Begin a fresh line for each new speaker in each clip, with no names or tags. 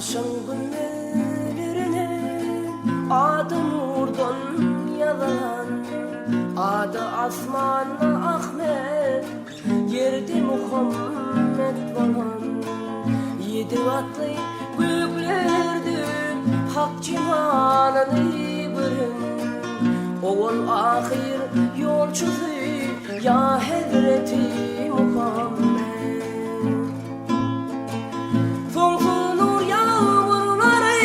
Arşyň gümmezlerine ady nurdan ýazylan, Ady asmanda Ahmet, ýerde Muhammet bolan, Ýedi gatly göklerde Hak jemalyny gören, Owal-ahyr ýolçusy ýa Hezreti Muhammet. Soňsuz nur ýagmyrlary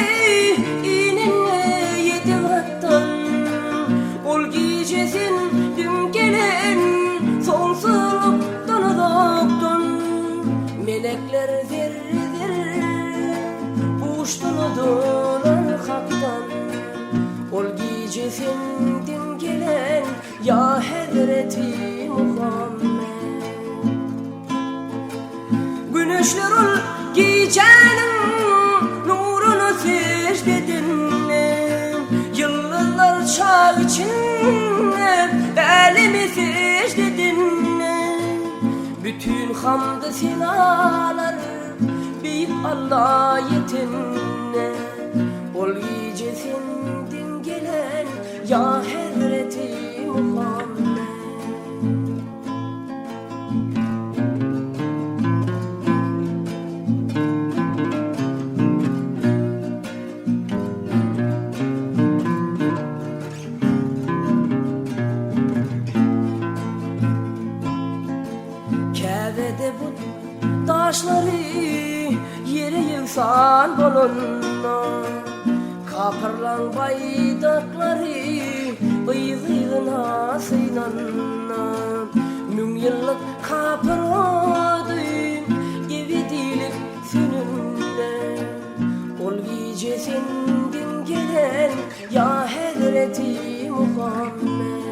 inende ýedi gatdan, Ol gije sen dün gelen soňsuzlykdan uzakdan. Melekler zerre-zerre buşlanadylar Hakdan, Ol gije sen dün gelen ýa Hezreti Muhammet. Güneşler ol gijäniň nuruna sežde edende, Ýyldyzlar çag içinde äleme sežde edende, Bütin hamdy-senalar beýik Alla ýetende, Ol gije senden gelen ýa Hezreti Muhammet. Käbede but daşlary ýere ýegsan bolanda, Kapyrlaň baýdaklary yz-yzyna synanda, Müňýyllyk kapyr ody ebedilik sönende, Ol gije senden gelen ýa Hezreti Muhammet.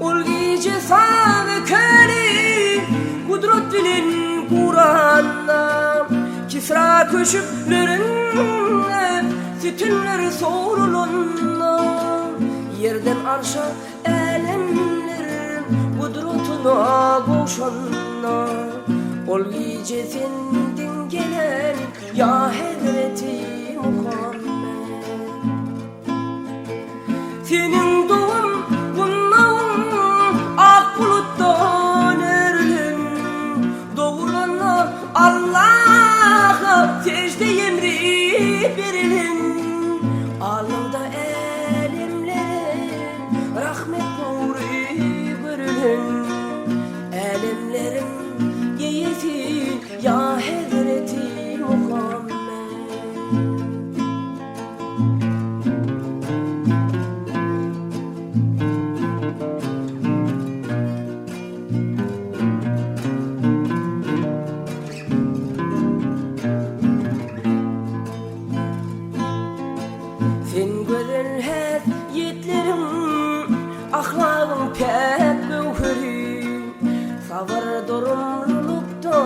Ol gije Sabe köli gudrat bilen guranda, Kisra köşüklerinde sütünler sowrulanda, Ýerden arşa älemler gudratyna gowşanda, Ol gije senden gelen ýa Hezreti Muhammet. Seniň dogum gundagyň ak bulutdan örülen, Dogulanda Allaha sežde emri berilen, Alnyňda älemlere rahmet nury görülen, Älemleriň eýesi ýa Hezreti Muhammet. Sen gözel häsiýetleriň, ahlagyň päk göwheri, Sabyr durumlylykda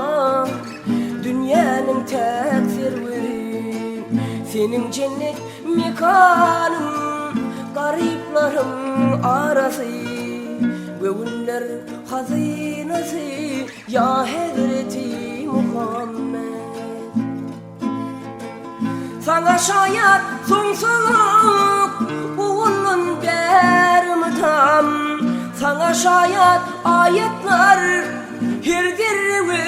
Dünýäniň täk serweri, Seniň jennet mekanyň garyplaryň arasy, Göwünler hazynasy, ýa Hezreti Muhammet. Saňa şaýat soňsuzlyk owaldan bäri mydam, Saňa şaýat aýatlar her zerre we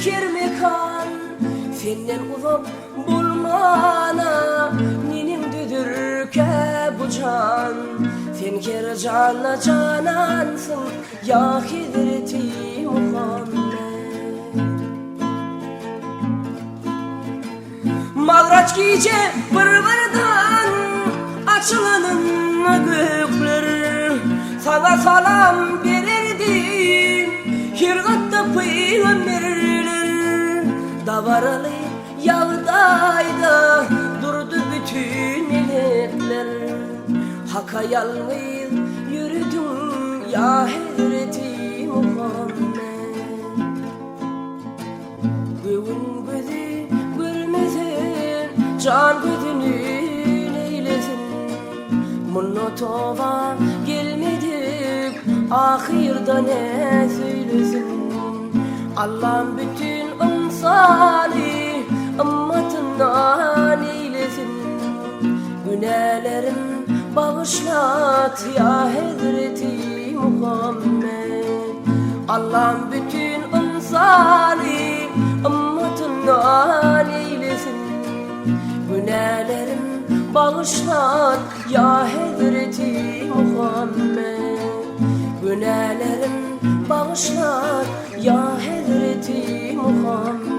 her mekan. Senden uzak bolmana neneň dözerkä bu jan, Sen her jana janansyň ýa Hezreti Muhammet. Magraç gije bir-birden açylanynda gökler Saňa salam bererdi her gatda pygamberler Dabaraly ýagdaýda durdy bütin melekler Haka ýalňyz ýörediň ýa Hezreti Muhammet. Göwün gözi görmesin, jan gözüni neýlesin. Munda toba gelmedik, ahyrda ne söýlesin. Allam bütin ynsany. ümmetyndan eýlesin. Günälerim bagyşlat ýa Hezreti Muhammet. Allam bütin ynsany ymmatyndan eýlesin. Günälerim bagyşlat ýa Hezreti Muhammet. Günälerim bagyşlat ýa Hezreti Muhammet.